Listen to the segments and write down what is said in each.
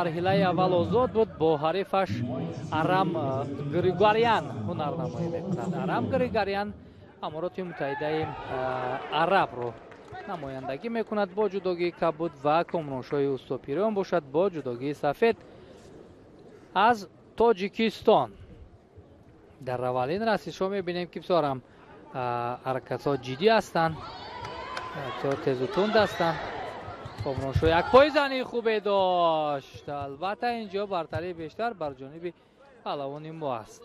Марҳилаи аввал озод буд, бо ҳарифаш Арам Григорян ҳунарнамоӣ мекунад. Арам Григорян Амороти Муттаҳидаи Арабро намояндагӣ мекунад бо ҷудогии кабуд ва Комроншоҳи Устопириён бошад бо ҷудогии сафед аз Тоҷикистон. Дар аввалин расишҳо мебинем, ки бисёрам ҳаракатҳо ҷиддӣ ҳастанд, бисёр тезу тунд ҳастанд. Комроншоҳ як пойзании хубе дошт. Албатта, инҷо бартарии бештар бар ҷониби паҳлавони мо аст.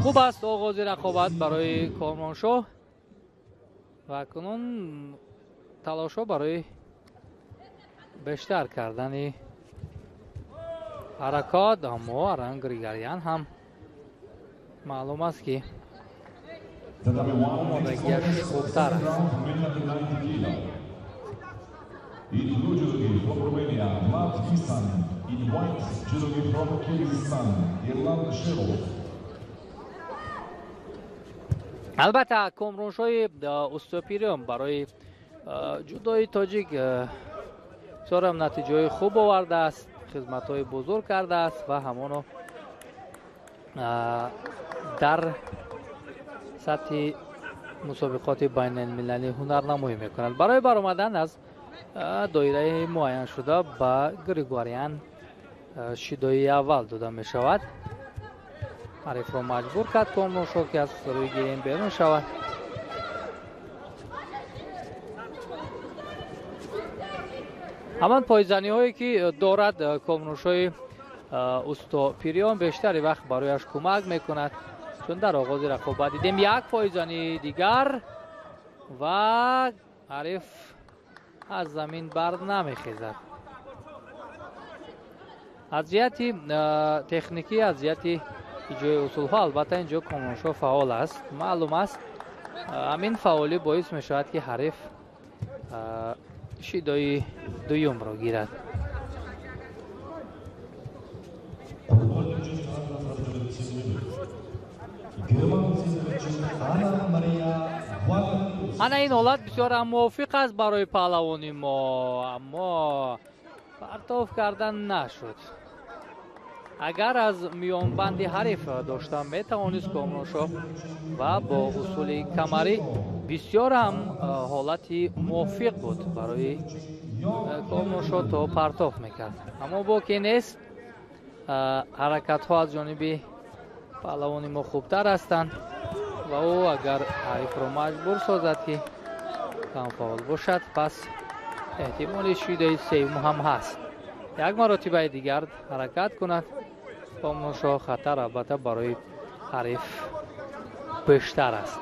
Хуб аст оғози рақобат барои Комроншоҳ ва акнун талошҳо барои бештар кардани ҳаракот, аммо Арам Григорян ҳам маълум аст, ки омодагиаш хубтар аст. In blue judogi from Romania, Vlad Isan. In white judogi from Kyrgyzstan, Irlan Sherov. Албатта, Комроншоҳи Устопириён барои ҷудои тоҷик бисёрам натиҷаҳои хуб овардааст, хизматҳои бузург кардааст ва ҳамоно дар сатҳи мусобиқоти байналмилалӣ ҳунарнамоӣ мекунад. Барои баромадан аз доираи муайяншуда ба Григорян шидои аввал дода мешавад. Ҳарифро маҷбур кард Комроншоҳ, ки аз рӯи гирем берун шавад. Ҳамон пойзаниҳое, ки дорад Комроншоҳи Устопириён, бештари вақт барояш кӯмак мекунад, чун дар оғози рақобат дидем як пойзании дигар ва ҳариф аз замин бар намехезад. Аз ҷиҳати техникӣ, аз ҷиҳати иҷрои усулҳо, албатта, инҷо Комроншоҳ фаъол аст. Маълум аст, ҳамин фаъолӣ боис мешавад, ки ҳариф шидои дуюмро гирад. Ана ин ҳолат бисёр ҳам мувофиқ аст барои паҳлавони мо, аммо партоф кардан нашуд. Агар аз миёнбанди ҳариф дошта метавонист Комроншоҳ ва бо усули камарӣ, бисёр ҳам ҳолати мувофиқ буд барои Комроншоҳ, то партоф мекард, аммо боке нест. Ҳаракатҳо аз ҷониби паҳлавони мо хубтар ҳастанд ва ӯ агар ҳарифро маҷбур созад, ки камфаъол бошад, пас эҳтимоли шидаи сеюм ҳам ҳаст. Як маротибаи дигар ҳаракат кунад Комроншоҳ, хатар албатта барои ҳариф бештар аст.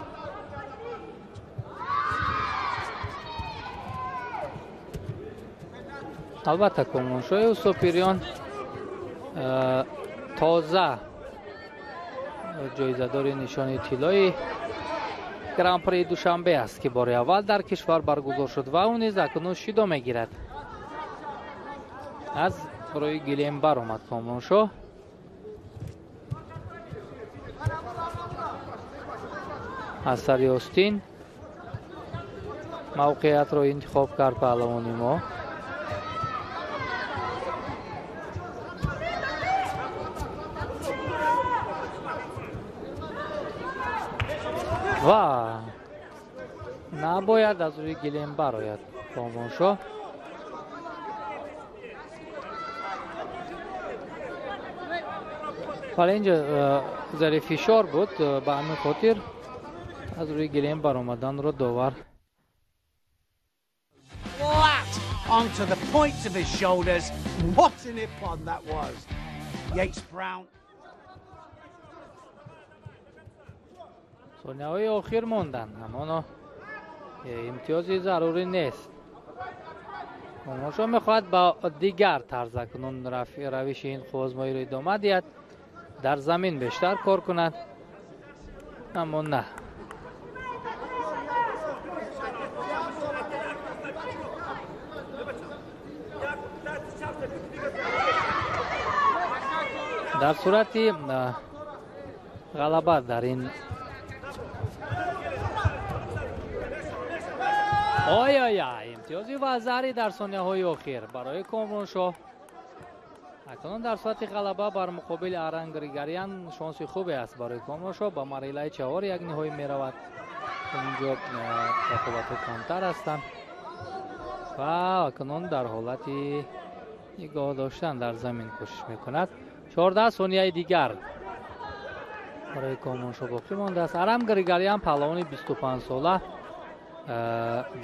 Албатта, Комроншоҳи Устопириён тоза ҷоизадори нишони тиллои Гран-при Душанбе аст, ки бори аввал дар кишвар баргузор шуд, ва ӯ низ акнун шидо мегирад. Аз рӯи гилем баромад Комроншоҳ. Аз сари остин мавқеиятро интихоб кард паҳлавони мо. Ва набояд аз рӯи гилем барояд Комроншоҳ. Вале инҷо зери фишор буд, ба ҳамин хотир аз рӯи гилем баромаданро довар Flat onto the points of his shoulders. What an ippon that was. Yates Brown. Сонияҳои охир монданд, ҳамоно имтиёзи зарурӣ нест. Комроншоҳ мехоҳад ба дигар тарз акнун равиши ин қувваозмоиро идома диҳад, дар замин бештар кор кунад, аммо на. Дар сурати ғалаба дар ин Ой-ой-ой, имтиёзи вазари дар сонияҳои охир барои Комроншоҳ. Акнун дар сурати ғалаба бар муқобили Арам Григорян шонси хубе аст барои Комроншоҳ, ба марҳилаи чаҳор як ниҳоӣ меравад. Инҷо рақобатҳо камтар ҳастанд ва акнун дар ҳолати нигоҳ доштан дар замин кӯшиш мекунад. 14 сонияи дигар барои Комроншоҳ боқӣ мондааст. Арам Григорян паҳлавони 25 сола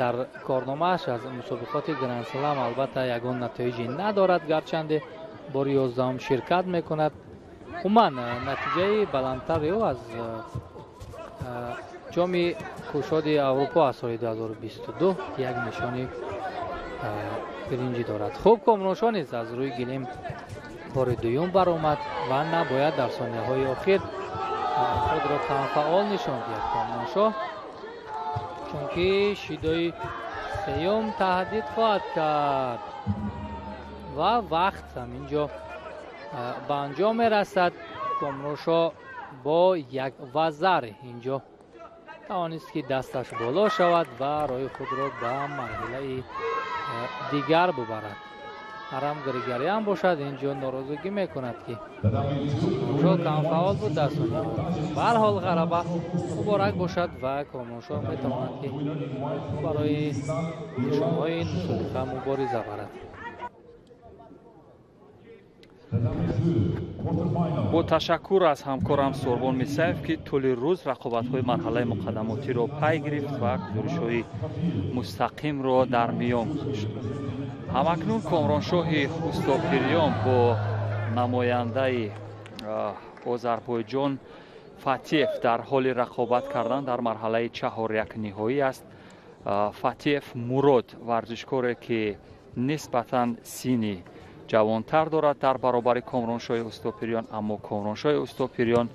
дар корномааш аз мусобиқоти Гранд-Слам албатта ягон натоиҷе надорад, гарчанде бори 11 ширкат мекунад. Умуман натиҷаи баландтари ӯ аз ҷоми кушоди Аврупо аз соли 2022 як нишони биринҷӣ дорад. Хуб, Комроншоҳ низ аз рӯи гилем бори дуюм баромад ва набояд дар сонияҳои охир худро камфаъол нишон диҳад Комроншоҳ, чунки шидои сеюм таҳдид хоҳад кард ва вақт ҳаминҷо ба анҷом мерасад. Комроншоҳ бо як вазар инҷо тавонист ки дасташ боло шавад ва роҳи худро ба марҳилаи дигар бубарад. Арам Григорян бошад инҷо норозигӣ мекунад ки Комроншоҳ камфаъол буд дар сония. Ба ҳар ҳол ғалаба муборак бошад ва Комроншоҳ метавонад ки барои нишонҳои ин мусобиқа мубориза барад. Бо ташаккур аз ҳамкорам Сурбон Мисаев, ки тӯли рӯз рақобатҳои марҳалаи муқаддамотиро пай гирифт ва гузоришҳои мустақимро дар миён гузошт. Ҳамакнун Комроншоҳи Устопирён бо намояндаи Озарбойҷон Фатиев дар ҳоли рақобат кардан дар марҳалаи чаҳорякниҳоӣ аст. Фатиев Мурод варзишкоре ки нисбатан синни ҷавонтар дорад дар баробари Комроншоҳи Устопирён, аммо Комроншоҳи Устопирён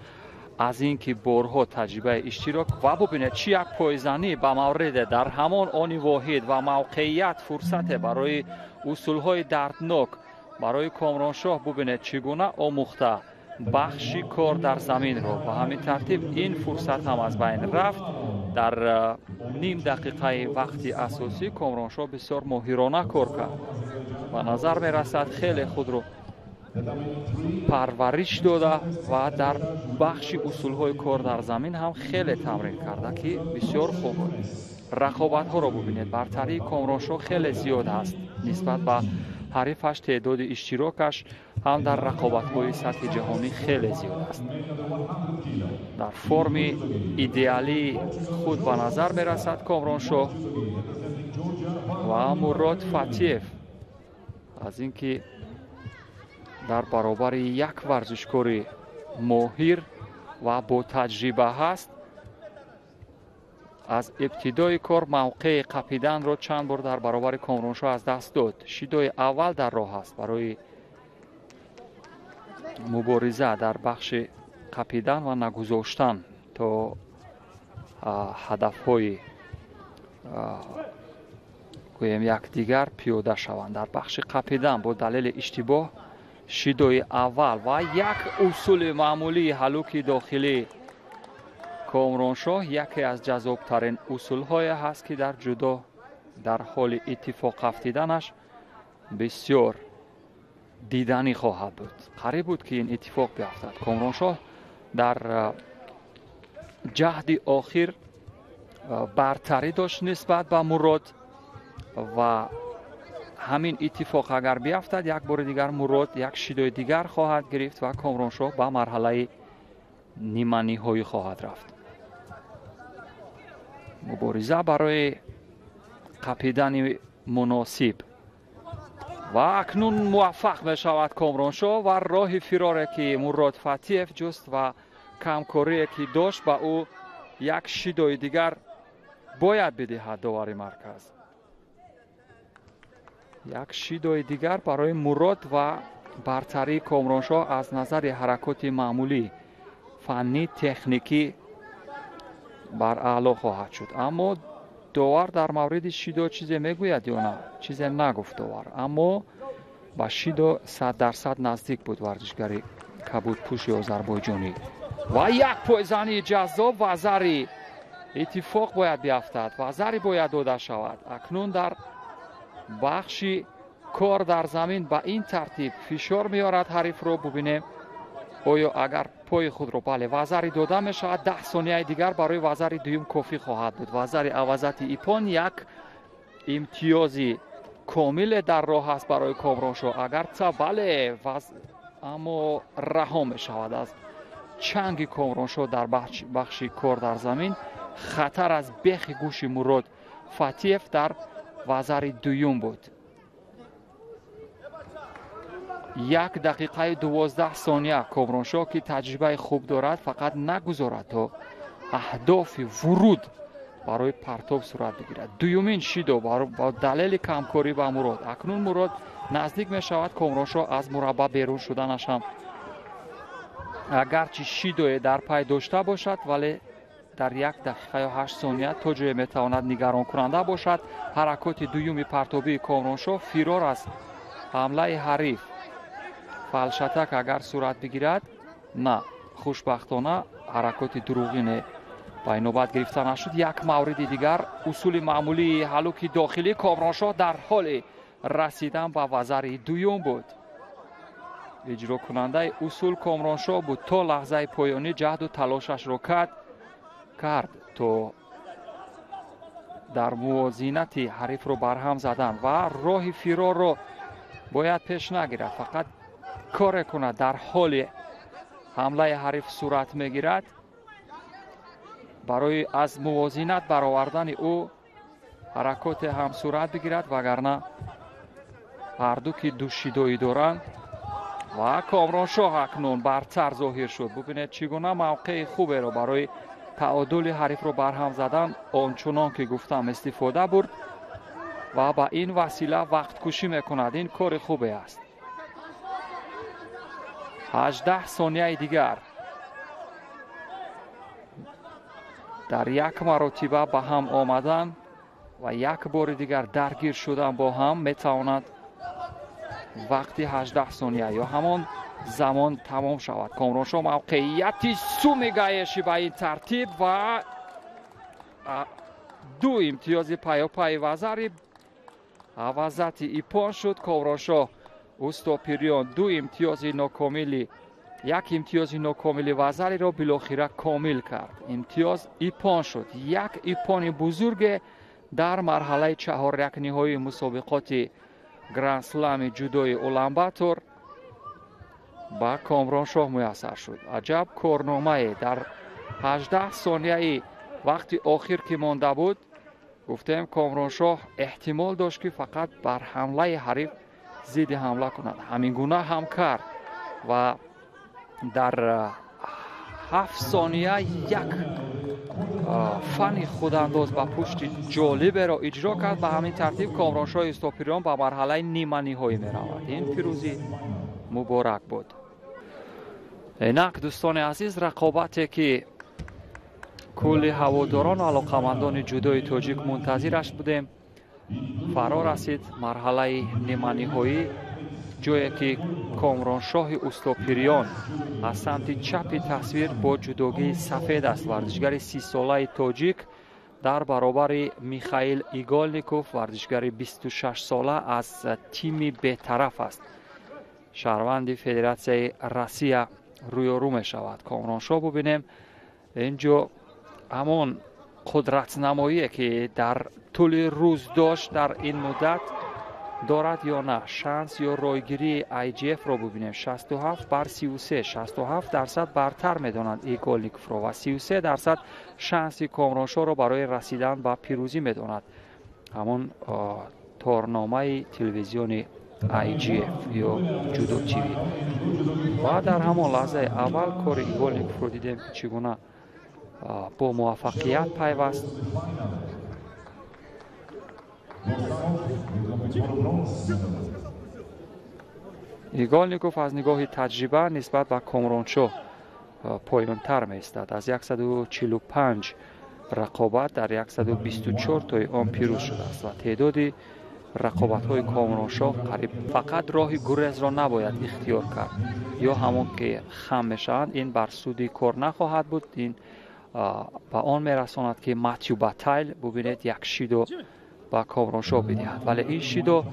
аз ин ки борҳо таҷрибаи иштирок ва бубинед чӣ як пойзанӣ ба мавриде дар ҳамон они воҳид ва мавқеият фурсате барои усулҳои дарднок барои Комроншоҳ. Бубинед чӣ гуна омӯхта бахши кор дар заминро. Ба ҳамин тартиб ин фурсат ҳам аз байн рафт. Дар ним дақиқаи вақти асосӣ Комроншоҳ бисёр моҳирона кор кард. Ба назар мерасад хеле худро парвариш дода ва дар бахши усулҳои кор дар замин ҳам хеле тамрин карда, ки бисёр хуб буд. Рақобатҳоро бубинед, бартарии Комроншоҳ хеле зиёд аст нисбат ба ҳарифаш, теъдоди иштирокаш ҳам дар рақобатҳои сатҳи ҷаҳонӣ хеле зиёд аст. Дар форми идеалии худ ба назар мерасад Комроншоҳ ва Мурод Фатиев аз ин ки дар баробари як варзишкори моҳир ва ботаҷриба ҳаст, аз ибтидои кор мавқеи қапиданро чанд бор дар баробари Комроншоҳ аз даст дод. Шидои аввал дар роҳ аст барои мубориза дар бахши қапидан ва нагузоштан то ҳадафҳои гӯем якдигар пиёда шаванд. Дар бахши қапидан бо далели иштибоҳ шидои аввал ва як усули маъмулии ҳалуки дохилӣ Комроншоҳ яке аз ҷаззобтарин усулҳое ҳаст, ки дар ҷудо дар ҳоли иттифоқ афтиданаш бисёр диданӣ хоҳад буд. Қариб буд ки ин иттифоқ биафтад. Комроншоҳ дар ҷаҳди охир бартарӣ дошт нисбат ба Мурод ва ҳамин иттифоқ агар биафтад, як бори дигар Мурод як шидои дигар хоҳад гирифт ва Комроншоҳ ба марҳалаи ниманиҳоӣ хоҳад рафт. Мубориза барои қапидани муносиб ва акнун муваффақ мешавад Комроншоҳ ва роҳи фироре ки Мурод Фатиев ҷуст ва камкорие ки дошт ба ӯ як шидои дигар бояд бидиҳад довари марказ. Як шидои дигар барои Мурод ва бартарии Комроншоҳ аз назари ҳаракоти маъмулӣ, фаннӣ, техникӣ бар аъло хоҳад шуд. Аммо довар дар мавриди шидо чизе мегӯяд ё на? Чизе нагуфт довар, аммо ба шидо 100% наздик буд варзишгари кабудпӯши озарбойҷонӣ. Ва як пойзании ҷаззоб ва зари Иттифоқ бояд биафтад, вазари бояд дода шавад. Акнун дар бахши кор дар замин ба ин тартиб фишор меорад ҳарифро. Бубинем, оё агар пои худро, бале, вазари дода мешавад. 10 сонияи дигар барои вазари дуюм кофӣ хоҳад буд. Вазари авазати ипон, як имтиёзи комиле дар роҳ аст барои Комроншоҳ. Агар ца, бале, аммо раҳо мешавад аз чанги Комроншоҳ дар бахши кор дар замин. Хатар аз бехи гӯши Мурод Фатиев дар вазари дуюм буд. 1 дақиқаи 12 сония. Комроншоҳ, ки таҷрибаи хуб дорад, фақат нагузорад то аҳдофи вуруд барои партоб сурат бигирад. Дуюмин шидо бо далели камкорӣ ба Мурод. Акнун Мурод наздик мешавад. Комроншоҳ аз мурабба берун шуданаш ҳам агарчи шидое дар пай дошта бошад, вале дар 1 дақиқаю 8 сония то ҷое метавонад нигаронкунанда бошад. Ҳаракоти дуюми партобии Комроншоҳ фирор аз ҳамлаи ҳариф. Фалшатак агар сурат бигирад, на, хушбахтона ҳаракоти дурӯғине ба инобат гирифта нашуд. Як мавриди дигар, усули маъмулии ҳалуки дохилӣ. Комроншоҳ дар ҳоли расидан ба вазари дуюм буд. Иҷрокунандаи усул Комроншоҳ буд. То лаҳзаи поёнӣ ҷаҳду талошашро кард то дар мувозинати ҳарифро барҳам задан ва роҳи фирорро бояд пеш нагирад, фақат коре кунад дар ҳоли ҳамлаи ҳариф сурат мегирад. Барои аз мувозинат баровардани ӯ ҳаракоте ҳам сурат бигирад, вагарна ҳарду ки ду шидоӣ доранд. Ва Комроншоҳ акнун бартар зоҳир шуд. Бубинед, чӣ гуна мавқеи хуберо барои таъодули ҳарифро барҳам задан, ончунон ки гуфтам, истифода бурд ва ба ин васила вақткушӣ мекунад. Ин кори хубе аст. 18 сонияи дигар дар як маротиба ба ҳам омадан ва як бори дигар даргир шудан бо ҳам метавонад вақти 18 сония ё ҳамон замон тамом шавад. Комроншоҳ мавқеияти сумигаеши ба ин тартиб ва ду имтиёзи паёпайи вазари авазати ипон шуд. Комроншоҳ Устопириён ду имтиёзи нокомили, як имтиёзи нокомили вазариро билохира комил кард. Имтиёз ипон шуд. Як ипони бузурге дар марҳалаи чаҳорякниҳои мусобиқоти гранд-слами ҷудои Уланбатор ба Комроншоҳ муяссар шуд. Аҷаб корномае дар 18 сонияи вақти охир ки монда буд. Гуфтем, Комроншоҳ эҳтимол дошт, ки фақат бар ҳамлаи ҳариф зидди ҳамла кунад. Ҳамин гуна ҳам кард ва дар 7 сония як фани худандоз ба пушти ҷолиберо иҷро кард. Ба ҳамин тартиб Комроншоҳи Устопириён ба марҳалаи ниманиҳоӣ меравад. Ин пирӯзӣ муборак буд. Инак, дӯстони азиз, рақобате ки кулли ҳаводорон ва алоқамандони ҷудои тоҷик мунтазираш будем, фаро расид. Марҳалаи ниманиҳоӣ, ҷое ки Комроншоҳи Устопириён аз самти чапи тасвир бо ҷудогии сафед аст, варзишгари 30-солаи тоҷик дар баробари Михаил Иголников, варзишгари 26-сола аз тими бетараф аст, шаҳрванди Федератсияи Россия рӯёрӯ мешавад. Комроншоҳ, бубинем, инҷо ҳамон қудратнамоие ки дар тӯли рӯз дошт, дар ин муддат дорад ё на. Шанс ё ройгирии IGF-ро бубинем. 67 бар 33, 67% бартар медонанд Иголниковро ва 33% шанси Комроншоҳро барои расидан ба пирӯзӣ медонад. Ҳамон торномаи телевизиони IGF ё Ҷудо ТВ. Ва дар ҳамон лаҳзаи аввал кори Иголниковро дидем, чӣ гуна бо муваффақият пайваст. Иголников аз нигоҳи таҷриба нисбат ба Комроншоҳ поёнтар меистад. Аз 145 рақобат дар 124 тои он пирӯз шудааст ва теъдоди рақобатҳои Комроншоҳ қариб. Фақат роҳи гурезро набояд ихтиёр кард ё ҳамон ки хам мешаванд, ин бар суди кор нахоҳад буд. Ин Ба он мерасонад, ки Матью Батайл, бубинед, як шидо ба Комроншоҳ бидиҳад, вале ин шидо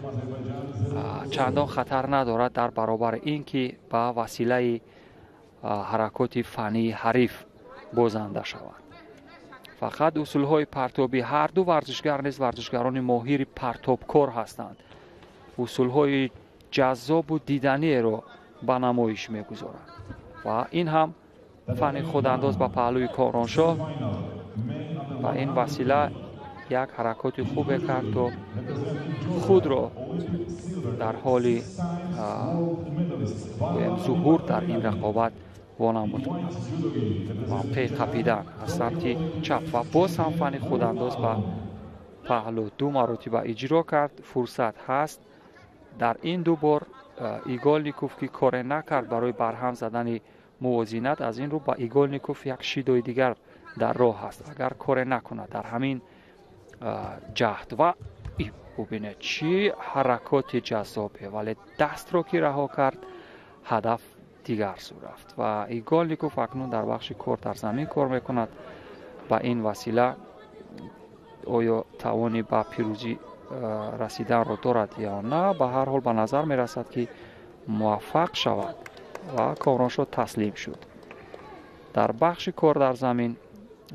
чандон хатар надорад дар баробари ин ки ба василаи ҳаракоти фаннии ҳариф бозанда шавад. Фақат усулҳои партобӣ, ҳарду варзишгар низ варзишгарони моҳири партобкор ҳастанд, усулҳои ҷаззобу диданиеро ба намоиш мегузоранд. Ва ин ҳам фанни худандоз ба паҳлӯи Комроншоҳ, ба ин васила як ҳаракоти хубе кард, то худро дар ҳоли гӯем зуҳур дар ин рақобат вонамуд кунад. Мавқеи қапидан аз самти чап ва боз ҳам фанни худандоз ба паҳлӯ ду маротиба иҷро кард. Фурсат ҳаст дар ин ду бор Игольников, ки коре накард барои барҳам задани мувозинат. Аз ин рӯ ба Игольников як шидои дигар дар роҳ ҳаст, агар коре накунад дар ҳамин ҷаҳд. Ва бубинед, чӣ ҳаракоти ҷаззобе, вале дастро ки раҳо кард, ҳадаф дигар сӯ рафт. Ва Игольников акнун дар бахши кор дар замин кор мекунад. Ба ин васила оё тавони ба пирӯзӣ расиданро дорад ё на? Ба ҳар ҳол, ба назар мерасад, ки муваффақ шавад ва Комроншоҳ таслим шуд. Дар бахши кор дар замин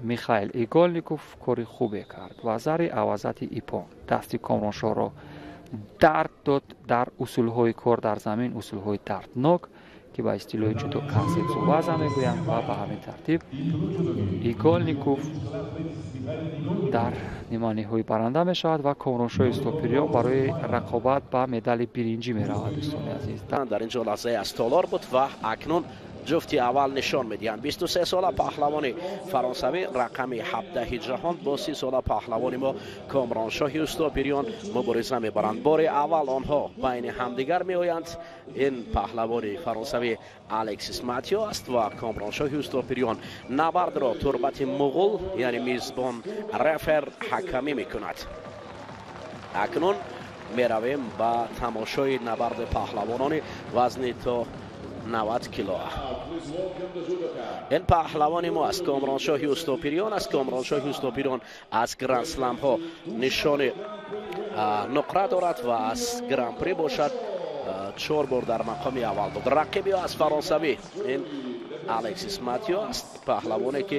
Михаил Игольников кори хубе кард ва зари авазати ипон дасти Комроншоҳро дард дод дар усулҳои кор дар замин, усулҳои дарднок, ки ба истилоҳи ҷудо кансетсуваза мегӯянд. Ва ба ҳамин тартиб Игольников дар ниманиҳоӣ баранда мешавад ва Комроншоҳи Устопириён барои рақобат ба медали биринҷӣ меравад, дӯстони азиз. Дар ин ҷо лаҳзае аз толор буд ва акнун ҷуфти аввал нишон медиҳанд. 23 сола паҳлавони фаронсавӣ, рақами 17 ҷаҳон, бо 30 сола паҳлавони мо Комроншоҳи Устопириён мубориза мебаранд. Бори аввал онҳо байни ҳамдигар меоянд. Ин паҳлавони фаронсавӣ Алексис Матио аст ва Комроншоҳи Устопириён. Набардро Турбати Муғул, яъне мизбон рефер, ҳакамӣ мекунад. Акнун меравем ба тамошои набарди паҳлавонони вазни то 90 кило. Ин паҳлавони мо аст, Комроншоҳи Устопириён аст. Комроншоҳи Устопириён аз грандсламҳо нишони нуқра дорад ва аз гран-при бошад чор бор дар мақоми аввал буд. Рақиби аз фаронсавӣ ин Алексис Матио аст, паҳлавоне ки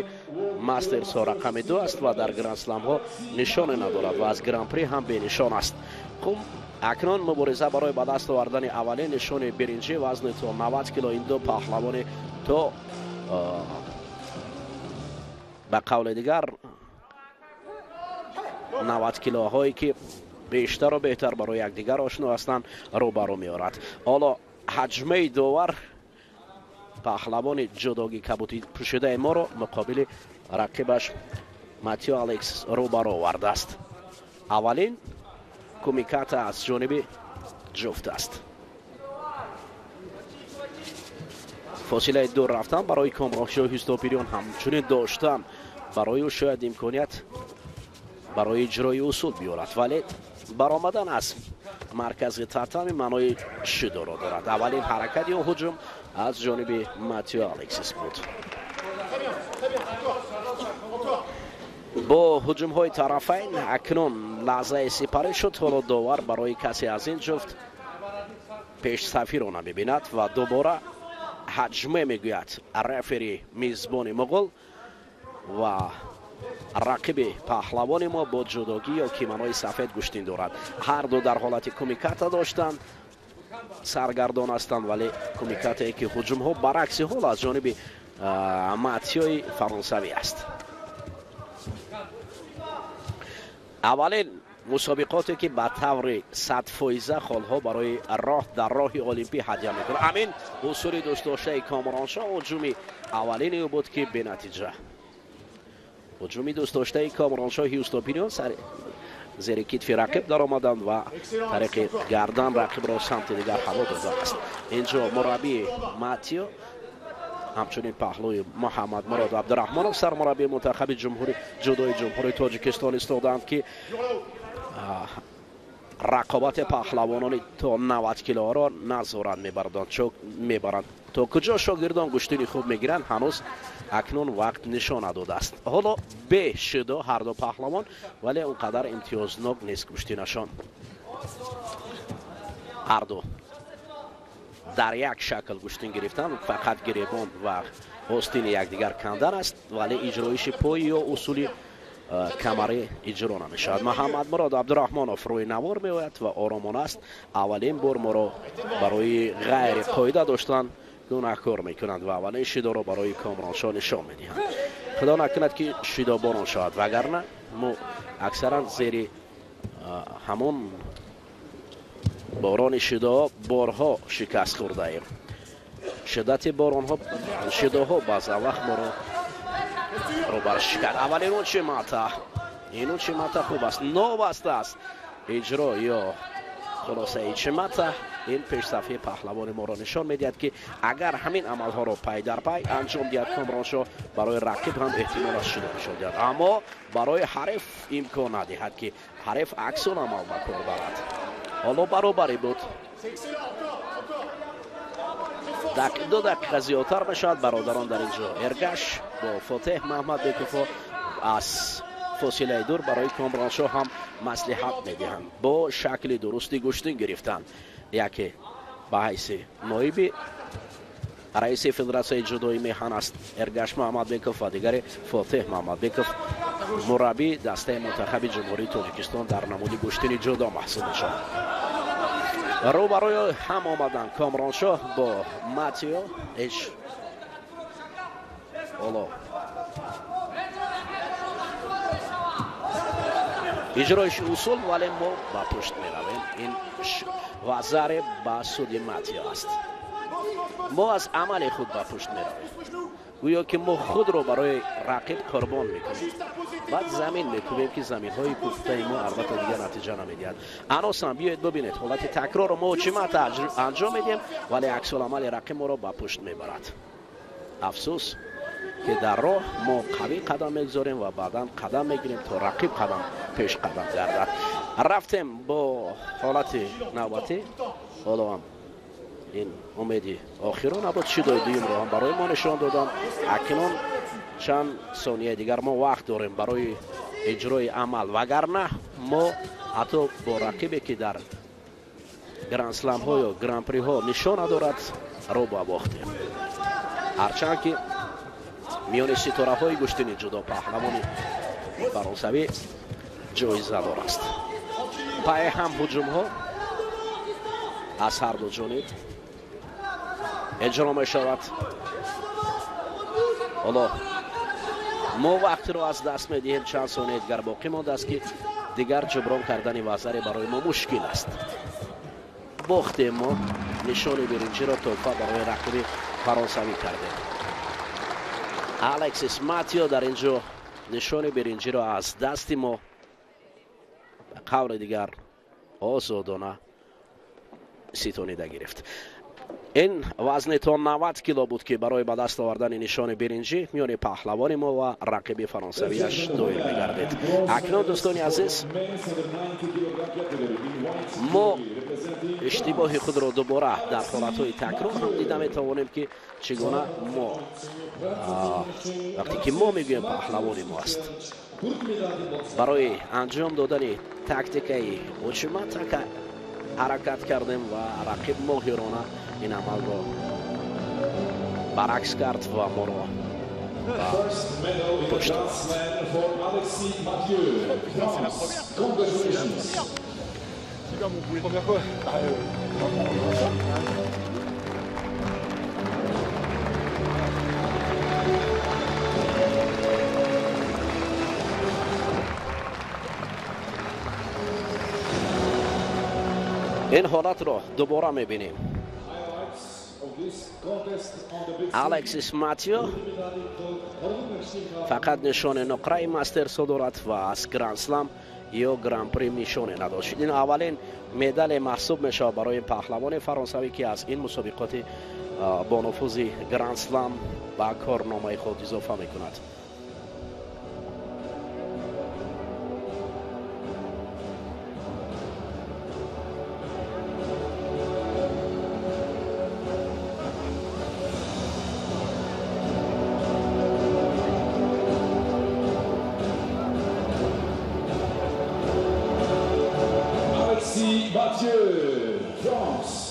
мастерсҳо рақами ду аст ва дар грандсламҳо нишоне надорад ва аз гран-при ҳам бенишон аст. Хуб, акнун мубориза барои ба даст овардани аввалин нишони биринҷӣ вазни то 90 кило. Ин ду паҳлавони то, ба қавли дигар, 90 килоҳое ки бештару беҳтар барои якдигар ошно ҳастанд, рӯбарӯ меорад. Ҳоло ҳаҷмаи довар паҳлавони ҷудоги кабутӣ пӯшидаи моро муқобили рақибаш Матио Алекс рӯбарӯ овардааст. Аввалин кумиката аз ҷониби ҷуфт аст. Фосилаи дур рафтан барои Комроншоҳи Устопириён, ҳамчунин доштан барои ӯ шояд имконият барои иҷрои усул биёрад, вале баромадан аз маркази татами маънои шидоро дорад. Аввалин ҳаракат ё ҳуҷум аз ҷониби Матио Алексис буд. Бо ҳуҷумҳои тарафайн акнун лаҳзаи сипарӣ шуд. Ҳоло довар барои касе аз ин ҷуфт пешсафиро намебинад ва дубора ҳаҷме мегӯяд рефери мизбони муғул ва рақиби паҳлавони мо бо ҷудогӣ ё кимонои сафед гӯштин дорад. Ҳарду дар ҳолати кумиката доштанд, саргардон ҳастанд, вале кумикатае ки ҳуҷумҳо баръакси ҳол аз ҷониби Матиои фаронсавӣ аст. Аввалин мусобиқоте ки ба таври садфоиза холҳо барои роҳ дар роҳи олимпӣ ҳадя мекунад. Амин усули дӯстдоштаи Комроншоҳ, ҳуҷуми аввалини ӯ буд, ки бенатиҷа. Ҳуҷуми дӯстдоштаи Комроншоҳи Устопириён, зери китфи рақиб даромаданд ва тариқи гардан рақибро самти дигар ҳаво додааст. Инҷо мураббии Матио, ҳамчунин паҳлӯи Муҳаммад Мурод Абдураҳмонов, сармураббии мунтахаби ҷумҳури ҷудои Ҷумҳурии Тоҷикистон истодаанд, ки Рақобати паҳлавонони то 90 килоро назорат мебаранд. То куҷо шогирдон гӯштини хуб мегиранд, ҳанӯз акнун вақт нишон надодааст. Ҳоло бе шидо ҳарду паҳлавон, вале он қадар имтиёзнок нест гӯштинашон. Ҳарду дар як шакл гӯштин гирифтан, фақат гиребон ва остини якдигар кандан аст, вале иҷроиши пой ё усули камарӣ иҷро намешавад. Муҳаммадмурод Абдураҳмонов рӯи навор меояд ва оромона аст. Аввалин бор моро барои ғайри қоида доштан гунаҳкор мекунанд ва аввалин шидоро барои Комроншоҳ нишон медиҳанд. Худо накунад ки шидо борон шавад, вагарна мо аксаран зери ҳамон борони шидоҳо борҳо шикаст хӯрдаем. Шиддати боронҳо, шидоҳо баъзан вақт моро рӯбар шикаст. Аввалин учимата, ин учимата хуб аст, новаста аст иҷро ё хулосаи чимата. Ин пешсафи паҳлавони моро нишон медиҳад, ки агар ҳамин амалҳоро пай дар пай анҷом диҳад Комроншоҳ, барои рақиб ҳам эҳтимол аст шидо нишон диҳад, аммо барои ҳариф имкон надиҳад, ки ҳариф аксул амал ба кор барад. Ҳоло баробарӣ буд. 2 дақиқа зиёдтар мешавад. Бародарон дар инҷо Эргаш бо Фотеҳ Маҳмадбековҳо аз фосилаи дур барои Комроншоҳ ҳам маслиҳат медиҳанд бо шакли дурусти гӯштин гирифтан. Яке ба ҳайси ноиби раиси федератсияи ҷудои меҳан аст Эргаш Маҳмадбеков ва дигаре Фотеҳ Маҳмадбеков, мураббии дастаи мунтахаби Ҷумҳурии Тоҷикистон дар намуди гӯштини ҷудо маҳсуб мешавад. Рӯ барои ҳам омадан Комроншоҳ бо Матио ҳеҷ ҳоло иҷроиши усул, вале мо ба пушт меравем. Ин вазаре ба суди Матио аст. Мо аз амали худ ба пушт меравем, гӯё ки мо худро барои рақиб қурбон мекунем. Баъд замин мекӯбем, ки заминҳои кӯфтаи мо албатта дигар натиҷа намедиҳад. Аносам биёед бибинед ҳолати такрорро мо чимата анҷом медиҳем, вале аксуламали рақиб моро ба пушт мебарад. Афсӯс ки дар роҳ мо қавӣ қадам мегузорем ва баъдан қадам мегирем то рақиб қадам пеш қадам гардад. Рафтем бо ҳолати навбатӣ. Ҳоло ҳам ин умеди охиро набуд, шидои дуюмро ҳам барои мо нишон доданд. Акнун чанд сонияи дигар мо вақт дорем барои иҷрои амал, вагарна мо ҳатто бо рақибе ки дар грандсламҳо ё гран-приҳо нишон надорад рӯ ба бохтем. Ҳарчанд ки миёни ситораҳои гӯштини ҷудо паҳлавони фаронсавӣ ҷоизадор аст. Пай ҳам ҳуҷумҳо аз ҳар ду ҷониб иҷро мешавад. Ҳоло мо вақтро аз даст медиҳем, чанд сонияи дигар боқӣ мондааст, ки дигар ҷуброн кардани вазаре барои мо мушкил аст. Бохтем мо, нишони биринҷиро тӯҳфа барои рақиби фаронсавӣ кардем. Алексис Матио дар инҷо нишони биринҷиро аз дасти мо ба қавли дигар озодона ситонида гирифт. Ин вазни то 90 кило буд, ки барои ба даст овардани нишони биринҷӣ миёни паҳлавони мо ва рақиби фаронсавиаш доир мегардид. Акнун дӯстони азиз, мо иштибоҳи худро дубора дар ҳолатҳои такрор ҳам дида метавонем, ки чӣ гуна мо вақте ки мо мегӯем паҳлавони мо аст, барои анҷом додани тактикаи учиматака ҳаракат кардем ва рақиб моҳирона ин амалро баръакс кард ва моро ба пушт ин ҳолатро дубора мебинем. Алексис Матио фақат нишони нуқраи мастерсо дорад ва аз грандслам ё гран-при нишоне надошт. Ин аввалин медале маҳсуб мешавад барои паҳлавони фаронсавӣ, ки аз ин мусобиқоти бонуфузи грандслам ба корномаи худ изофа мекунад. Alexis Mathieu, France.